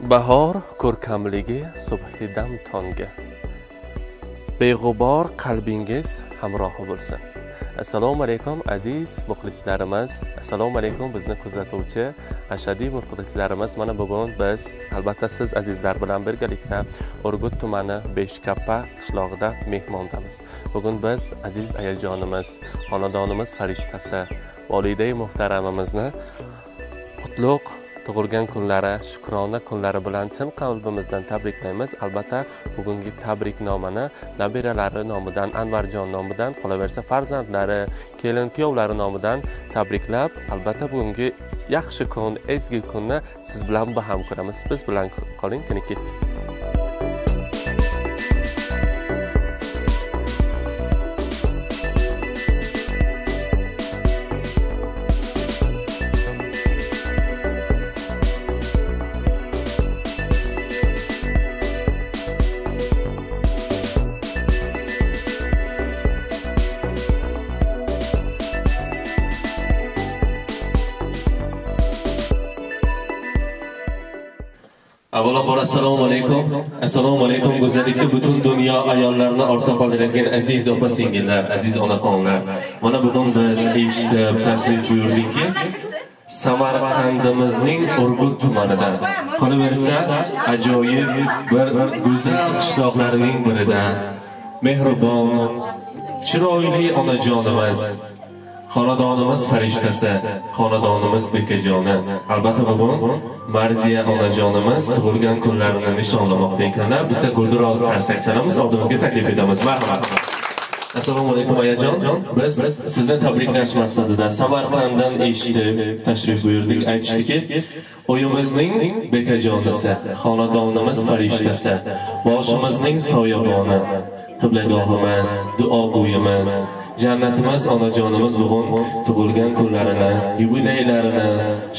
Bahor ko'rkamligi subhidam tongga. Beg'ubor qalbingiz hamrohi bo'lsin. Assalomu alaykum aziz muxlislarimiz. Assalomu alaykum bizni kuzatuvchi ashadiy muxlislarimiz. Mana bugun biz albatta siz azizlar bilan birgalikda Urgut tumani Beshkapa qishlog'ida mehmondamiz. Bugun biz aziz ayajonimiz, xonadonimiz farishtasi, volidai muhtaramimizni qutlug' tug'ilgan kunlari, shukrona kunlari bilan chin qalbimizdan tabriklaymiz. Albatta bugungi tabriknomani nabiralari nomidan, Anvarjon nomidan, qolaversa farzandlari, kelin kuyovlari nomidan tabriklab, albatta bugungi yaxshi kun, ezgu kunni siz bilan baham ko'ramiz. Biz bilan qoling, kuni ketdik. Avvalambor assalomu alaykum. Assalomu alaykum go'zallikda butun dunyo ayollarini ortda qoldiradigan aziz opa-singillar, aziz onaxonlar. Mana bugun biz eshitib tashrif buyurdikki, Samarqandimizning Urgut tumanidan, qolaversa ajoyib bir go'zal qishloqlarining birida mehribon, chiroyli onajonimiz, xonadonimiz farishtasi, xonadonimiz bekajoni. Albatta bugun Marziya onajonimiz tug'ilgan kunlarini nishonlamoqda ekanlar. Bitta gulduroz qarsak chalamiz, oldimizga taklif etamiz. Marhamat. Assalomu alaykum ayajon. Biz sizni tabriklash maqsadida Samarqanddan eshitib tashrif buyurdik. Aytishdiki, uyimizning bekajonisi, xonadonimiz farishtasi, boshimizning soyaboni, qiblagohimiz, duogo'yimiz, jannatimiz onajonimiz bugun tug'ilgan kunlarini, yubileylarini,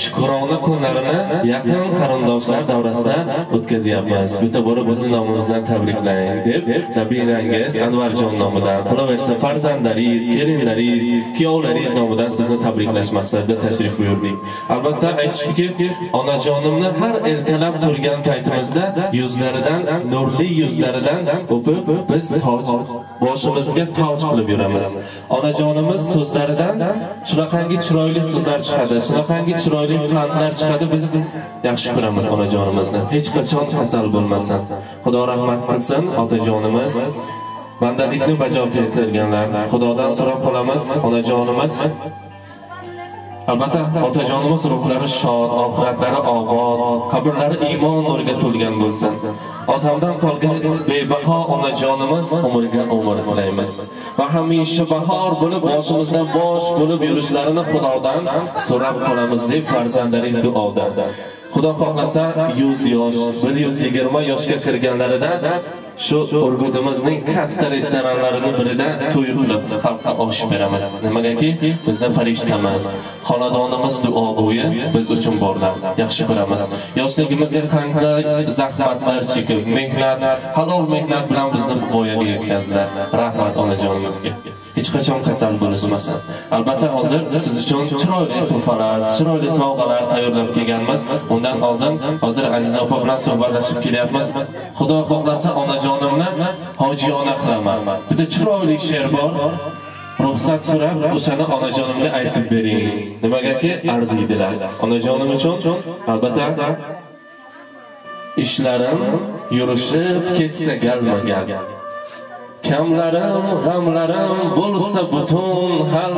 shukrona kunlarini yaqin qarindoshlar davrasida o'tkazyapmiz. Bitta borib bizni nomimizdan tabriklang deb nabirangiz Anvarjon nomidan, qolaversa farzandlaringiz, kelinlaringiz, kuyovlaringiz nomidan sizni tabriklash maqsadida tashrif buyurdik. Albatta aytishdiki, onajonimni har ertalab turgan paytimizda yuzlaridan, nurli yuzlaridan o'pib biz toj, boshimizga toj qilib yuramiz. Onajonimiz so'zlaridan shunaqangi chiroyli so'zlar chiqadi, shunaqangi chiroyli pandlar chiqadi. Biz yaxshi ko'ramiz onajonimizni. Hech qachon kasal bo'lmasin. Xudo rahmat qilsin otajonimiz. Bandalikni bajo keltirganlar. Xudodan so'rab qolamiz onajonimiz. Albatta otajonimiz ruhlari shod, oxiratlari obod, qabrlari iymon nuriga to'lgan bo'lsin. Otamdan qolgan bebaho onajonimiz umriga umr tilaymiz. Va hamisha bahor bo'lib, boshimizdan bosh bo'lib yurishlarini Xudodan so'rab qolamiz deb farzandlaringiz duoda. Xudo xohlasa 100 yosh, 120 yoshga kirganlarida shu Urgutimizning katta restoranlarining birida to'y qilib xalqqa osh beramiz. Nimagaki bizda farishtamiz, xonadonimiz duogo'yi biz uchun borlar. Yaxshi ko'ramiz. Yoshligimizga qanday zahmatlar chekib, mehnat, halol mehnat bilan bizni voyaga yetkazdilar. Rahmat onajonimizga. Hech qachon kasal bo'lishmasin. Albatta hozir siz uchun chiroyli tuhfalar, chiroyli sovg'alar tayyorlab kelganmiz. Undan oldin hozir Aziz opa bilan suhbatlashib kelyapmiz. Xudo xohlasa onajonimni hojiyona qilaman. Bitta chiroyli she'r bor. Ruxsat so'rab o'shani onajonimga aytib bering. Nimagaki arziydilar. Onajonim uchun albatta ishlarim yurishib ketsa galma-gal. Kamlarim, g'amlarim bo'lsa butun hal,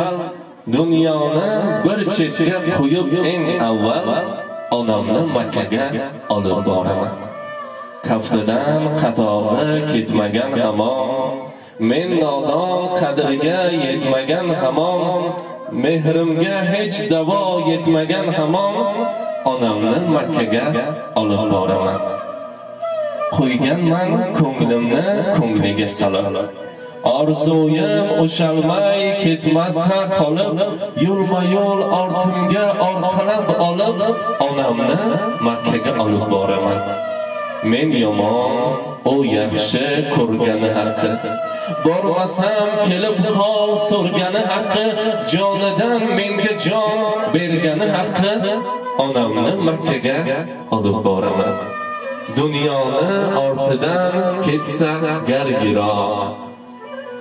dunyoni bir chetga qo'yib eng avval onamni Makkaga olib boraman. Kaftidan qatori ketmagan hamon, men nodon qadriga yetmagan hamon, mehrimga hech davo yetmagan hamon, onamni Makkaga olib boraman. Qo'yganman ko'nglimni ko'ngliga solib, orzuyim o'shalmay ketmasa qolib, yo'lma-yo'l ortimga orqalab olib, onamni Makkaga olib boraman. Men yomon, u yaxshi ko'rgani haqqi, bormasam kelib hol so'rgani haqqi, jonidan menga jon bergani haqqi, onamni Makkaga olib boraman. Dunyoni ortidan ketsa gar yiroq.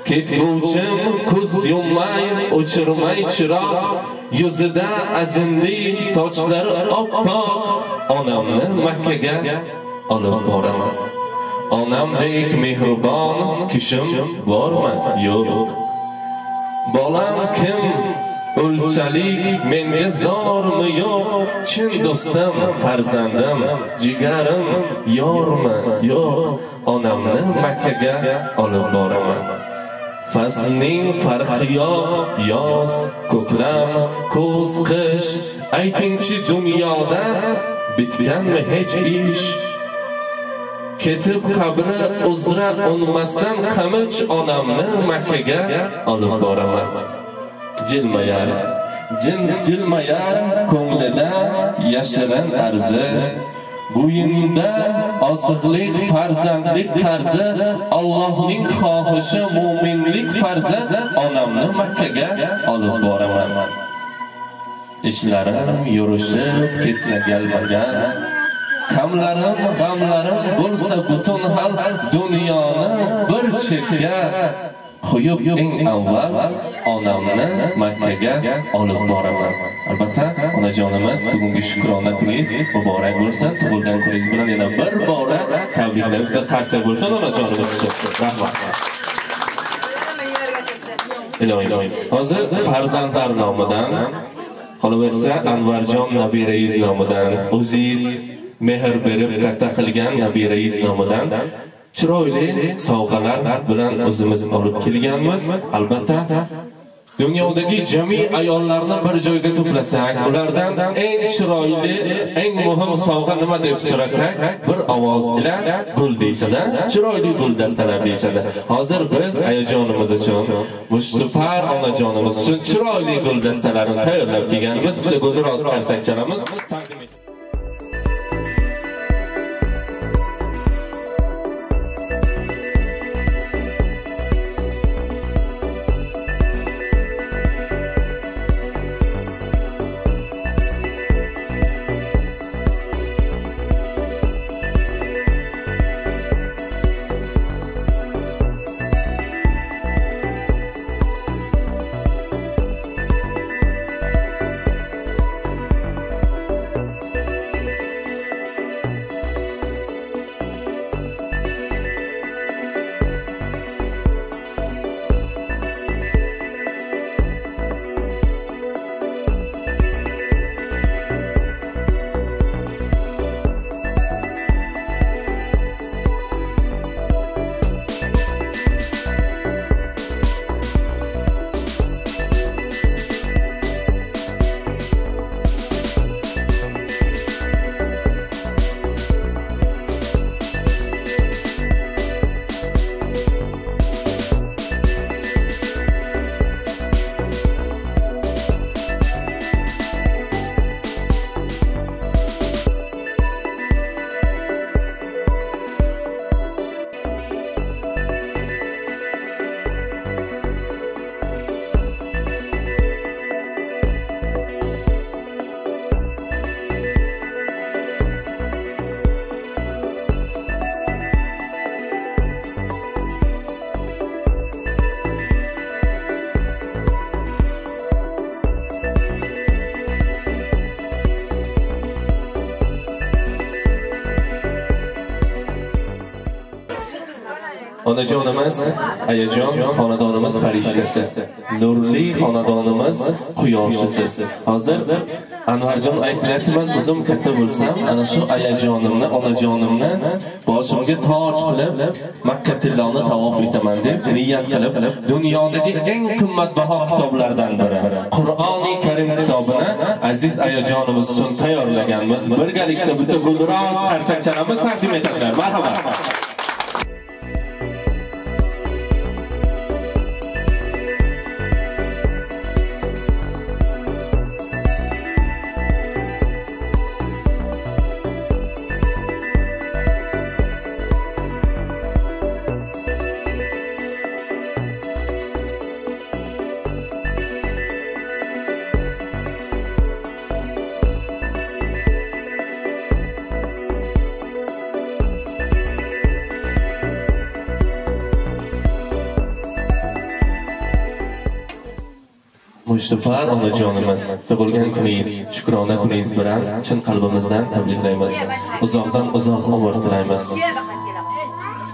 Ketguvchim ko'z yummay, o'chirmay chiroq, yuzida ajinli, sochlari oppoq, onamni Makkaga olib boraman. Onamdek mehribon kishim bormi? Yo'q. Bolam kim? O'lchalik menga zormi? Yo'q. Chin do'stim, farzandim, jigarim, yormi? Yo'q. Onamni Makkaga olib boraman. Faslning farqi yo'q, yoz, ko'klam, kuz, qish. Aytingchi dunyoda bitganmi hech ish? Ketib qabri uzra unmasdan qamich, onamni Makkaga olib boraman. Jilmayar, jilmayar ko'nglida yashirin arzi, bo'yinda osiqlik, farzandlik qarzi, Allohning xohishi, mo'minlik farzi, onamni Makkaga olib boraman. Ishlarim yurishib ketsa galmagan, kamlarim, g'amlarim bo'lsa butun hal, dunyoni bir chetga qo'yib eng avval onamni Makkaga olib boraman. Albatta, onajonimiz, bugungi shukrona kuningiz muborak bo'lsin. Tug'ilgan kuningiz bilan yana bir bora tabriklaymiz. Qarsak bo'lsin onajonimiz uchun. Rahmat. Iloyim. Hozir farzandlar nomidan, qolaversa Anvarjon nabirangiz nomidan, o'zingiz mehr berib katta qilgan nabirangiz nomidan chiroyli sovg'alar bilan o'zimiz olib kelganmiz. Albatta, dunyodagi jami ayollarni bir joyga to'plasak, ulardan eng chiroyli, eng muhim sovg'a nima deb so'rasak, bir ovoz ila gul deyishadi, chiroyli gul dastalar deyishadi. Hozir biz ayajonimiz uchun, mushtipar onajonimiz uchun chiroyli gul dastalarini tayyorlab kelganmiz. Bitta gulni rost qarsak chalamiz. Onajonimiz, ayajon, xonadonimiz farishtasi, nurli xonadonimiz quyoshisiz. Hozir Anvarjon aytmayapman, o'zim katta bo'lsam, ana shu ayajonimni, onajonimni boshimga toj qilib Makka tilloni tavof etaman deb niyat qilib, dunyodagi eng qimmatbaho kitoblardan biri Qur'oni Karim kitobini aziz ayajonimiz uchun tayyorlaganmiz. Birgalikda bitta guldiroz qarsakchalarimiz taqdim etadilar. Marhamat. Mushtipar onajonimiz tug'ilgan kuningiz, shukrona kuningiz bilan chin qalbimizdan tabriklaymiz. Uzoqdan uzoq umr tilaymiz.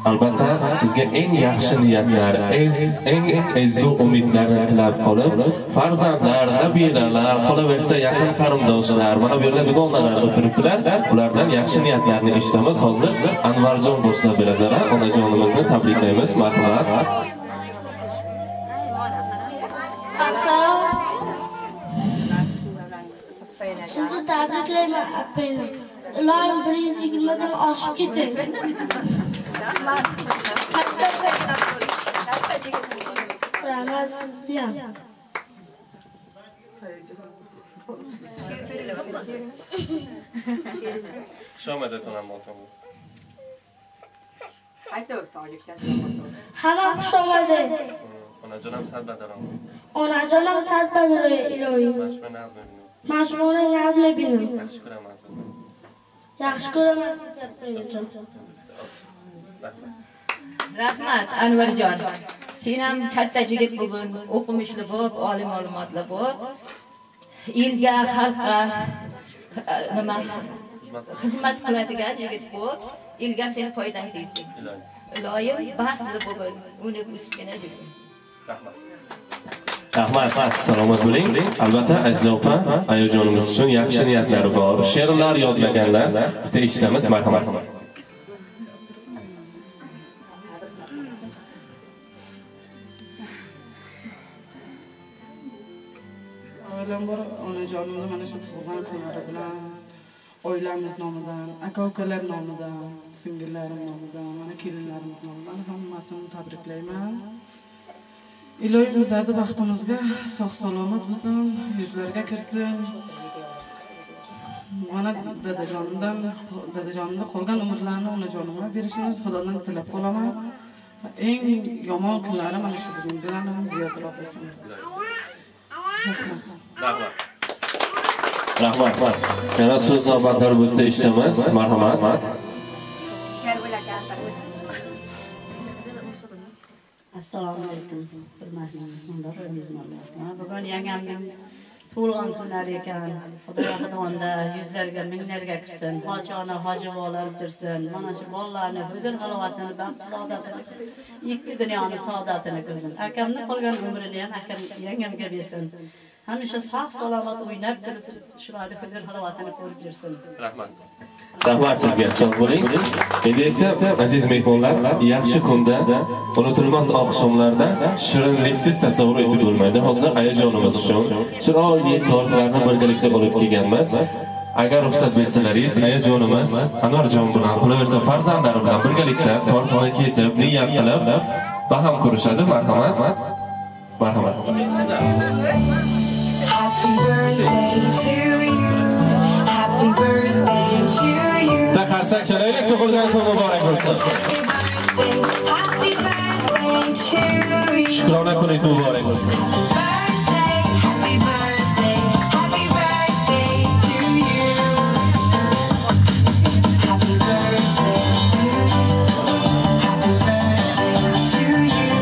Albatta sizga eng yaxshi niyatlar, eng ezgu umidlarni tilab qolib, farzandlar, nabiralar, qolaversa yaqin qarindoshlar, mana bu yerda dugonalar o'tiribdilar. Ulardan yaxshi niyatlarni eshitamiz. Hozir Anvarjon boshlab beradilar. Onajonimizni tabriklaymiz. Marhamat. Sizni tabriklayman, apayna. Iloyim 120 dan oshib keting. Rahmat sizni ham. Xushomad aytaman. Hamma xushomad. Onajonim sad badarom. Onajonim sad badarom iloyim. Majmuni nazm bino. Yaxshi ko'raman sizni. Yaxshi ko'raman sizni, apaynajon. Rahmat Anvarjon. Sen ham katta yigit bugun o'qimishli bo'lib, olim ma'lumotli bo'lib, elga, xalqqa nima xizmat qiladigan yigit bo'lib, elga sen foydang tegsin. Iloyim baxtli bo'l, unib o'sgina yuring. Rahmat. Rahmat, salomat bo'ling. Albatta Aziza opa, ayajonimiz uchun yaxshi niyatlari bor. She'rlar yodlaganlar bitta eshitamiz, marhamat. Avvalambor onajonimni mana shu tug'ilgan kunlari bilan oilamiz nomidan, aka-ukalar nomidan, singillarim nomidan, mana kelinlarimiz nomidan hammasini tabriklayman. Iloyim bizlarni baxtimizga sog' salomat bo'lsin, yuzlarga kirsin. Mana dadajonimda qolgan umrlarni onajonimga berishini Xudodan tilab qolaman. Eng yomon kunlari mana shu bugungidan ham ziyodroq bo'lsin. Rahmat. Rahmat. Yana so'z navbatlar bo'lsa eshitamiz. Marhamat. Assalomu alaykum, hurmatli mehmonlar va mezbonlar. Mana bugun yangamning tug'ilgan kunlari ekan. Xudo yoqida yuzlarga, minglarga kirsin. Hoji ona, hoji bolalar jirsin. Mana shu bolalarni huzur halovatini, baxt saodatini, ikki dunyoni saodatini ko'rsin. Akamni qolgan umrini ham akam yangamga bersin. Hamisha sog' salomat o'ynab kulib, shularni huzur halovatini ko'rib yursin. Rahmat. Rahmat sizga, sog' bo'ling. Endi esa aziz mehmonlar, yaxshi kunda, unutilmas oqshomlarda shirinliksiz tasavvur etib bo'lmaydi. Hozir ayajonimiz uchun chiroyli tortlarni birgalikda olib kelganmiz. Agar ruxsat bersalaringiz, ayajonimiz Anvarjon bilan, qolaversa farzandlari bilan birgalikda tortni kesib, niyat qilib baham ko'rishadi. Marhamat. Marhamat. Happy birthday to you. Happy birthday to you. Qarsak chalaylik, tug'ilgan kun muborak bo'lsin. Happy birthday to you. Shukrona kuningiz muborak bo'lsin. Happy birthday, happy birthday to you. Happy birthday to you. Happy birthday to you.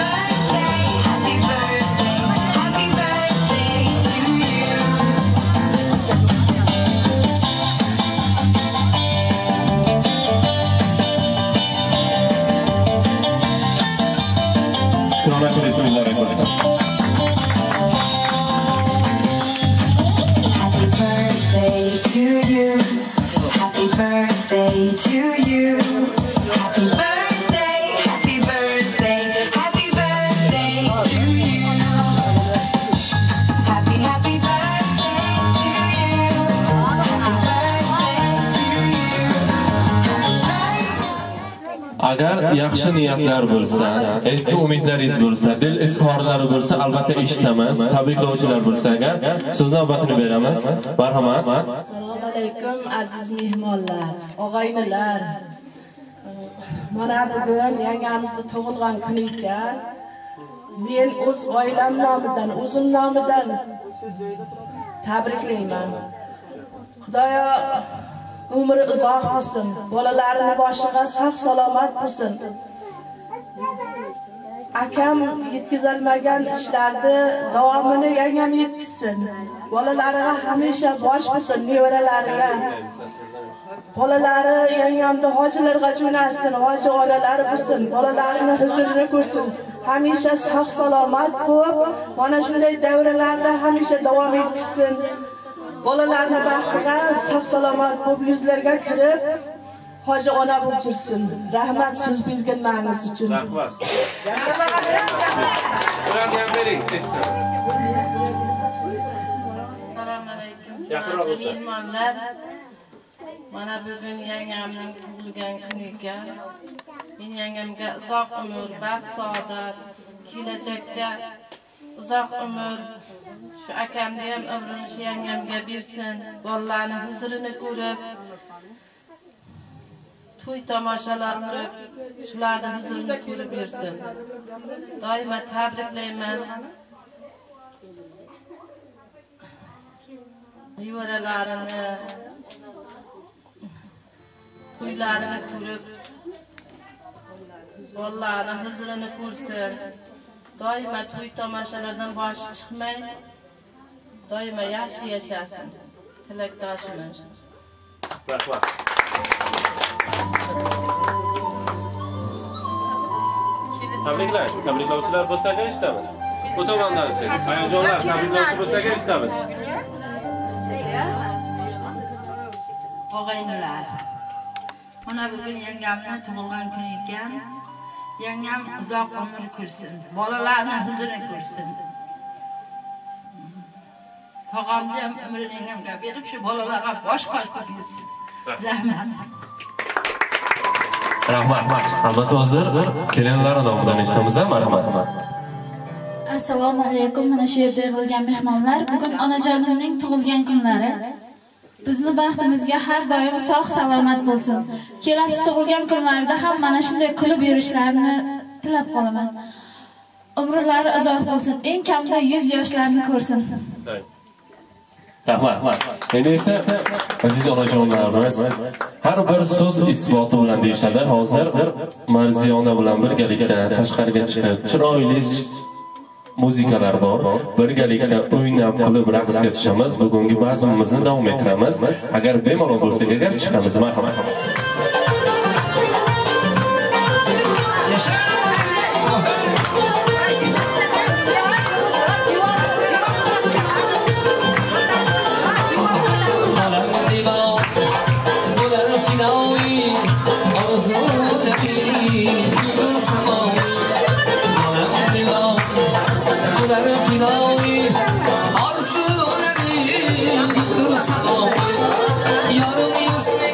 Happy birthday, happy birthday, happy birthday to you. Shukrona kuningiz muborak bo'lsin. Happy birthday to you. Happy birthday to you. Happy birthday, happy birthday, happy birthday to you. Happy, happy birthday to you. Happy birthday to you. Happy birthday. Agar yaxshi niyatlar bo'lsa, ezgu umidlaringiz bo'lsa, dil izhorlari bo'lsa, albatta eshitamiz. Tabriklovchilar bo'lsa agar so'z navbatini beramiz. Marhamat. Assalomu alaykum aziz mehmonlar, og'aynilar. Mana bugun yangamizni tug'ilgan kuni ekan. Men o'z oilam nomidan, o'zim nomidan tabriklayman. Xudoyo umri uzoq bo'lsin, bolalarini boshiga sog' salomat bo'lsin. Akam yetkazolmagan ishlarni davomini yangam yetkazsin. Bolalariga hamisha bosh bo'lsin, nevaralariga. Bolalari yangamni hojilarga jo'nasin, hoji onalari bo'lsin, bolalarini huzurini ko'rsin. Hamisha sog' salomat bo'lib, mana shunday davralarda hamisha davom etsin. Bolalarni baxtiga sog' salomat bo'lib yuzlarga kirib, hoji ona bo'lib yursin. Rahmat so'z berganlaringiz uchun. Rahmat. Ularni ham bering, eshitamiz. Assalomu alaykum. Yaqinroq bo'lsa. Mehmonlar. Mana bugun yangamning tug'ilgan kuni ekan. Men yangamga uzoq umr, baxt, saodat, kelajakda uzoq umr, shu akamni ham umrini shu yangamga bersin. Bolalarning huzurini ko'rib, to'y tomoshalar qilib, shularning huzurini ko'rib yursin. Doimo tabriklayman. Nevaralarini, to'ylarini ko'rib, bolalarning huzurini ko'rsin. Doimo to'y tomoshalardan boshi chiqmay, doimo yaxshi yashasin. Tilakdoshman. Rahmat. Tabriklar, tabriklovchilar bo'lsa agar eshitamiz. Bu tomondan-chi, hayajonlar, tabriklovchi bo'lsa agar eshitamiz. Og'aynilar. Mana bugun yangamning tug'ilgan kuni ekan. Yangam uzoq umr ko'rsin, bolalarning huzurini ko'rsin. Tog'amni ham umrini yangamga berib, shu bolalarga bosh qosh bo'lib yursin. Rahmat. Rahmat. Albatta hozir kelinlar nomidan eshitamiz, marhamat. Assalomu alaykum. Mana shu yerda yig'ilgan mehmonlar, bugun onajonimning tug'ilgan kunlari. Bizni baxtimizga har doim sog' salomat bo'lsin. Kelasi tug'ilgan kunlarida ham mana shunday kulib yurishlarini tilab qolaman. Umrlari uzoq bo'lsin. Eng kamida 100 yoshlarni ko'rsin. Rahmat. Endi esa aziz onajonlarimiz, har bir so'z isboti bilan deyishadi. Hozir Marziyona bilan birgalikda tashqariga chiqib, chiroyli muzikalar bor. Birgalikda o'ynab, kulib raqsga tushamiz. Bugungi bazmimizni davom ettiramiz. Agar bemalol bo'lsak, agar chiqamiz. Marhamat. Yarım yüzüne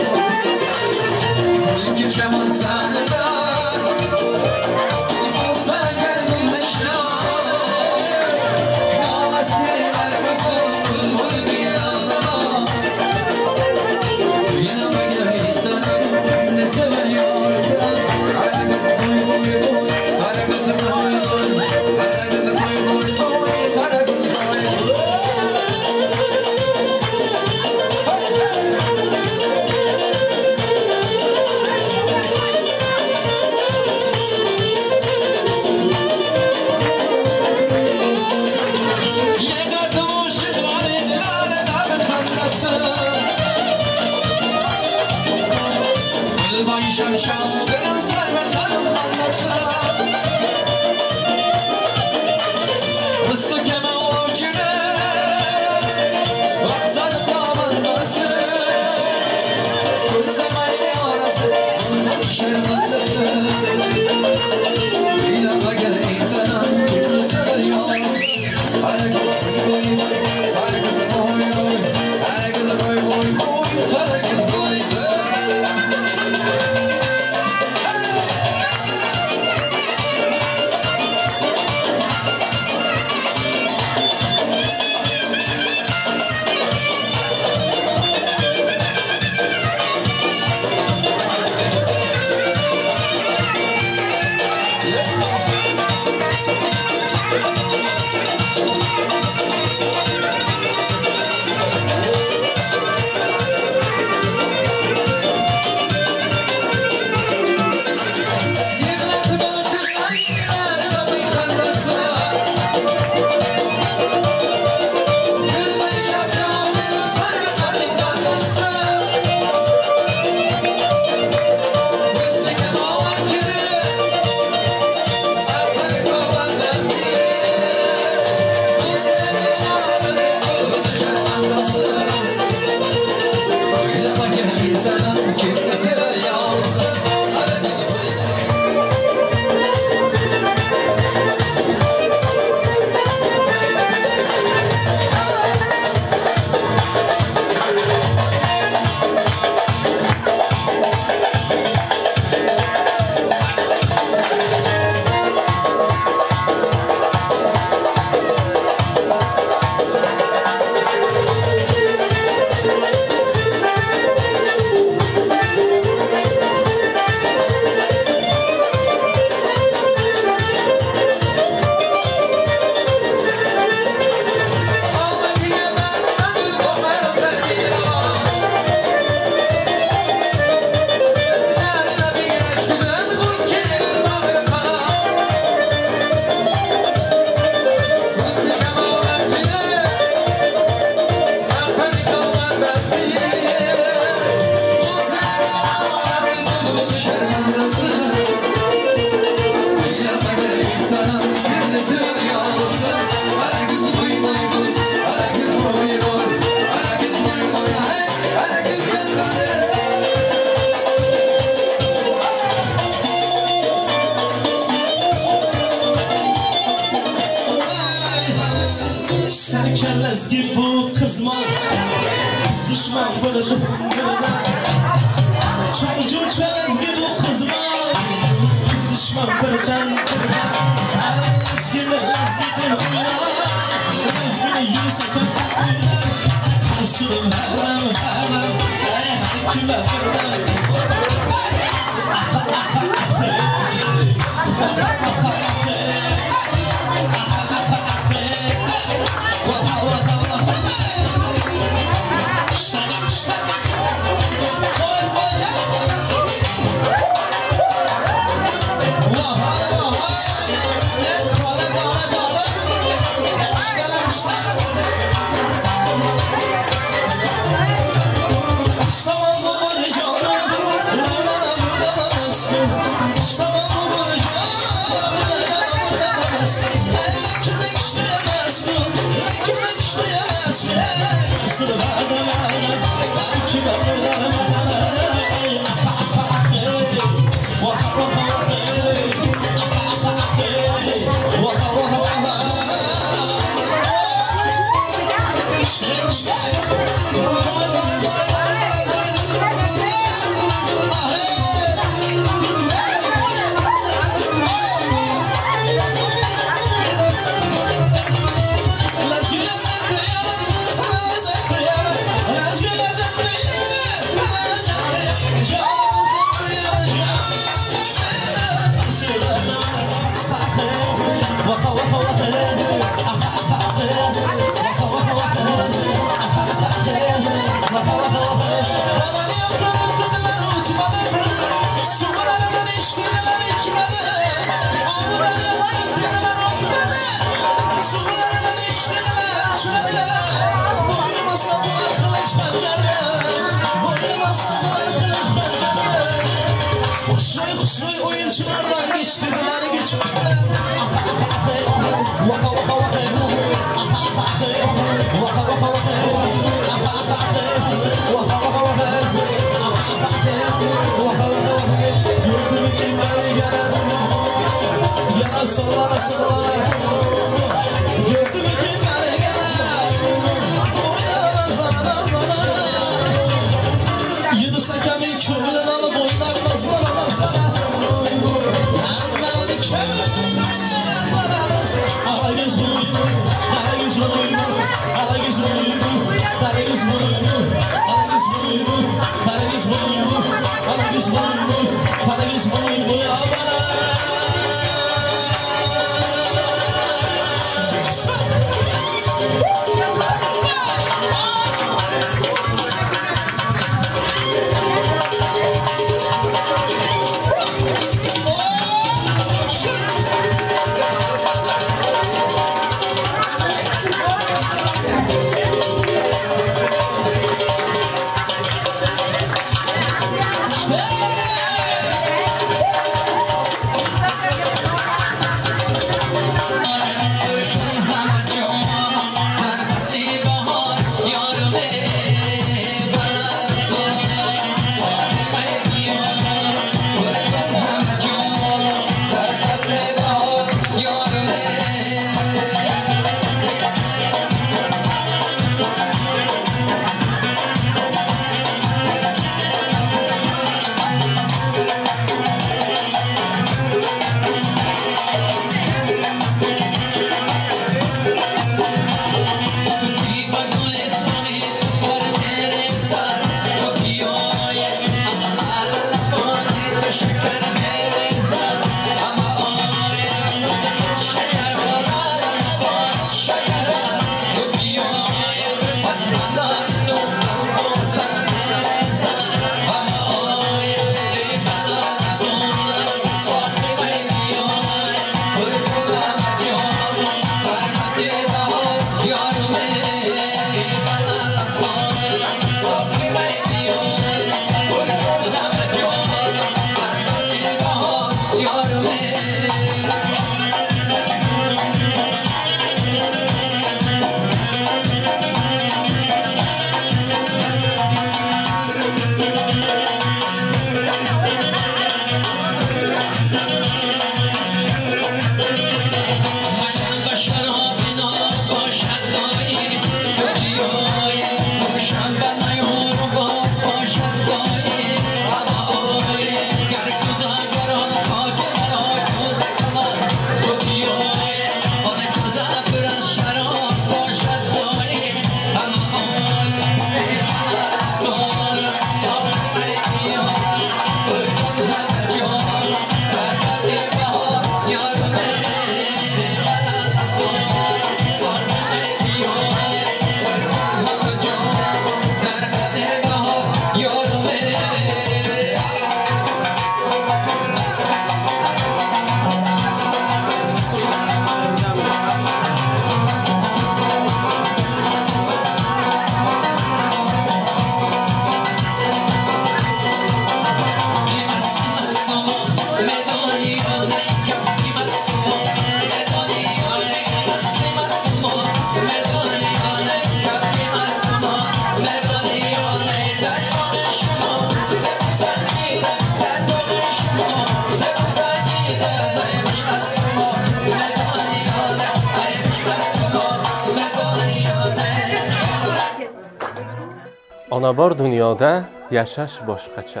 Ona bor dunyoda yashash boshqacha.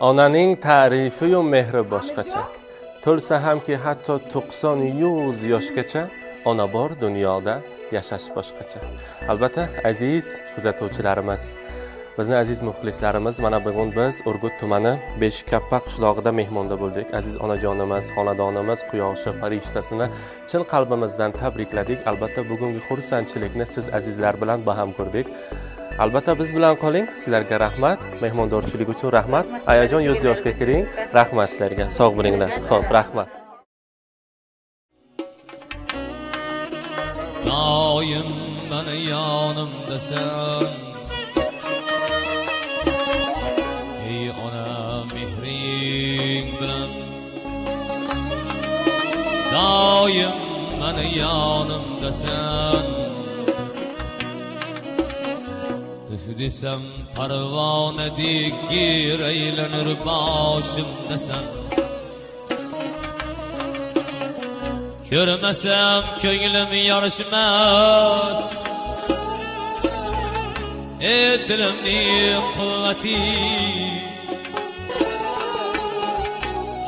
Onaning ta'rifi-yu mehri boshqacha. To'lsa hamki hatto 90-100 yoshgacha ona bor dunyoda yashash boshqacha. Albatta, aziz kuzatuvchilarimiz, bizni aziz muxlislarimiz, mana bugun biz Urgut tumani Beshkappa qishlog'ida mehmonda bo'ldik. Aziz onajonimiz, xonadonimiz quyoshi farishtasini chin qalbimizdan tabrikladik. Albatta, bugungi xursandchilikni siz azizlar bilan baham ko'rdik. Albatta biz bilan qoling. Sizlarga rahmat. Mehmondorchilik uchun rahmat. Ayajon 100 yoshga kiring. Rahmat sizlarga. Sog' bo'linglar. Xo'p, rahmat. Doim meni yonimdasan. Ey ona mehring bilan mani yonimdasan. Üf desam parvonadek yer aylanur boshimdasan. Ko'rmasam ko'nglim yorishmas, ey dilimning quvvati.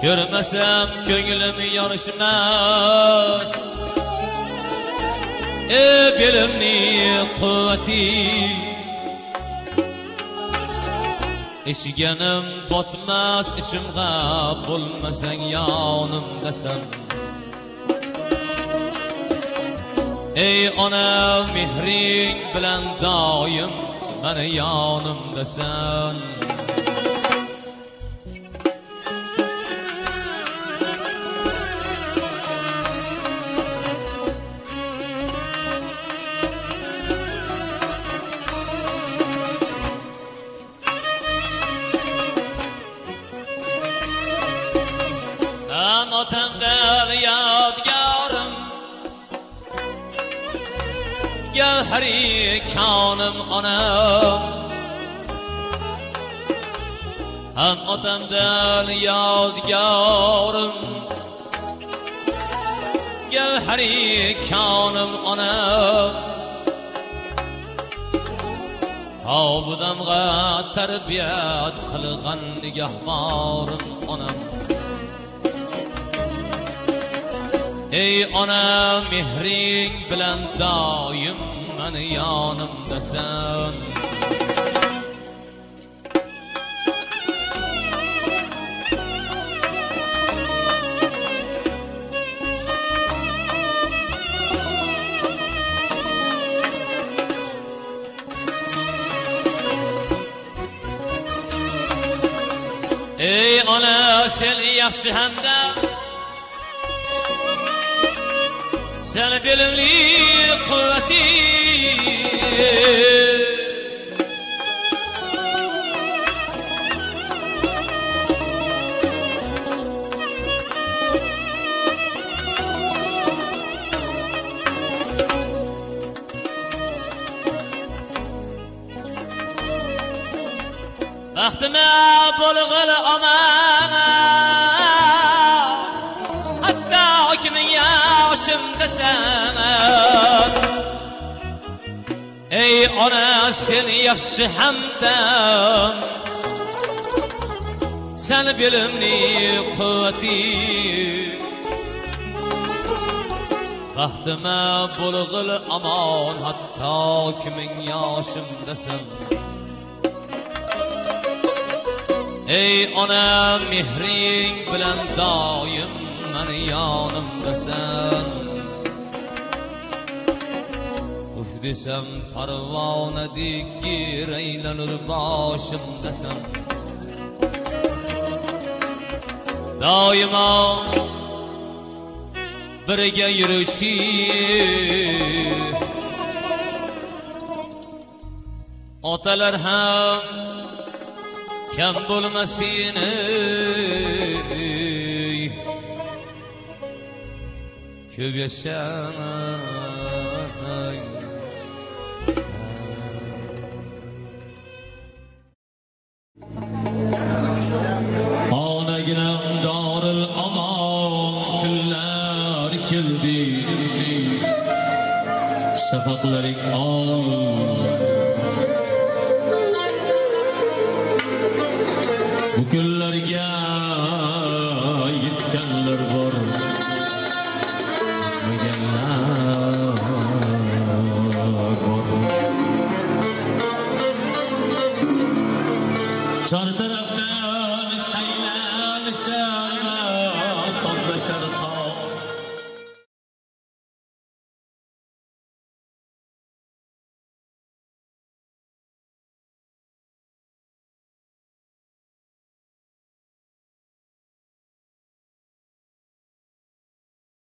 Ko'rmasam ko'nglim yorishmas, ey belimning quvvati. Ichganim botmas ichimg'a, bo'lmasang yonimdasan. Ey ona mehring bilan doim mani yonimdasan. Otamdan yodgorim, gavhari konim onam. Ham otamdan yodgorim, gavhari konim onam. Tobudamg'a tarbiyat qilgan nigahbonim onam. Ey ona mehring bilan doim mani yonimdasan. Ey ona sen yaxshi hamda, sen bilimli quvvati. Baxtima bo'lg'il omon, hatto kimning yoshimdasan. Ey ona sen yaxshi hamdam, sen bilimli quvvati. Baxtima bo'lg'il omon, hatto kimning yoshimdasan. Ey ona mehring bilan doim mani yonimdasan. Uf desam parvonadek yer aylanur boshimdasan. Doimo birga yuruvchi otalar ham kam bo'lmasin ey, ko'p yashang. Onaginam doril omon kunlar keldi, shafaqlaring ol. Bu kunlarga yetganlar bor, yetmaganlar bor. Chor tarafdan saylanishar, sodlashar.